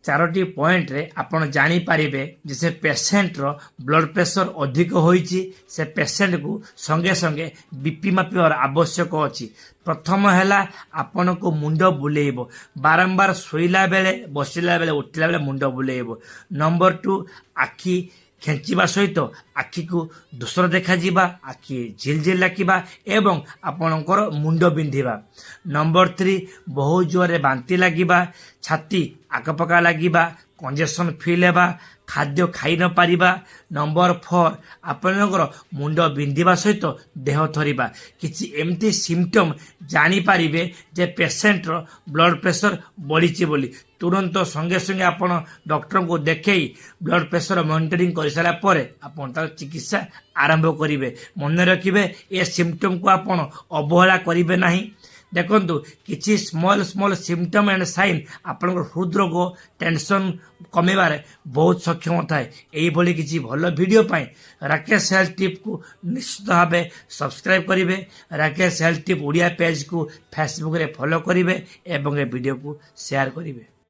ଚାରୋଟି ପଏଣ୍ଟରେ ଆପଣ ଜାଣିପାରିବେ ଯେ ସେ ପେସେଣ୍ଟର ବ୍ଲଡ଼ ପ୍ରେସର ଅଧିକ ହୋଇଛି, ସେ ପେସେଣ୍ଟକୁ ସଙ୍ଗେ ସଙ୍ଗେ ବିପି ମାପିବାର ଆବଶ୍ୟକ ଅଛି। ପ୍ରଥମ ହେଲା, ଆପଣଙ୍କୁ ମୁଣ୍ଡ ବୁଲେଇବ। ବାରମ୍ବାର ଶୋଇଲା ବେଳେ, ବସିଲା ବେଳେ, ଉଠିଲା ବେଳେ ମୁଣ୍ଡ ବୁଲେଇବ। ନମ୍ବର 2, ଆଖି ଖେଞ୍ଚିବା ସହିତ ଆଖିକୁ ଧୂସର ଦେଖାଯିବା, ଆଖି ଝିଲଝିଲ ଲାଗିବା ଏବଂ ଆପଣଙ୍କର ମୁଣ୍ଡ ବିନ୍ଧିବା। ନମ୍ବର 3, ବହୁତ ଜୋରରେ ବାନ୍ତି ଲାଗିବା, ଛାତି ଆକପକା ଲାଗିବା, କଞ୍ଜେସନ୍ ଫିଲ୍ ହେବା, ଖାଦ୍ୟ ଖାଇ ନ ପାରିବା। ନମ୍ବର 4, ଆପଣଙ୍କର ମୁଣ୍ଡ ବିନ୍ଧିବା ସହିତ ଦେହ ଥରିବା। କିଛି ଏମିତି ସିମ୍ପଟମ୍ ଜାଣିପାରିବେ ଯେ ପେସେଣ୍ଟର ବ୍ଲଡ଼ ପ୍ରେସର ବଢ଼ିଛି ବୋଲି। ତୁରନ୍ତ ସଙ୍ଗେ ସଙ୍ଗେ ଆପଣ ଡକ୍ଟରଙ୍କୁ ଦେଖେଇ ବ୍ଲଡ଼ ପ୍ରେସର ମନିଟରିଂ କରିସାରିଲା ପରେ ଆପଣ ତାର ଚିକିତ୍ସା ଆରମ୍ଭ କରିବେ। ମନେ ରଖିବେ, ଏ ସିମ୍ପଟମ୍କୁ ଆପଣ ଅବହେଳା କରିବେ ନାହିଁ। ଦେଖନ୍ତୁ, କିଛି small small symptom and sign ଆପଣଙ୍କର ହୃଦରୋଗ ଟେନସନ୍ କମେଇବାରେ ବହୁତ ସକ୍ଷମ ଥାଏ। ଏଇଭଳି କିଛି ଭଲ ଭିଡ଼ିଓ ପାଇଁ ରାକେଶ ହେଲ୍ଥ ଟିପ୍କୁ ନିଶ୍ଚିତ ଭାବେ ସବସ୍କ୍ରାଇବ୍ କରିବେ, ରାକେଶ ହେଲ୍ଥ ଟିପ୍ ଓଡ଼ିଆ ପେଜ୍କୁ ଫେସବୁକ୍ରେ ଫଲୋ କରିବେ ଏବଂ ଏ ଭିଡ଼ିଓକୁ ସେୟାର କରିବେ।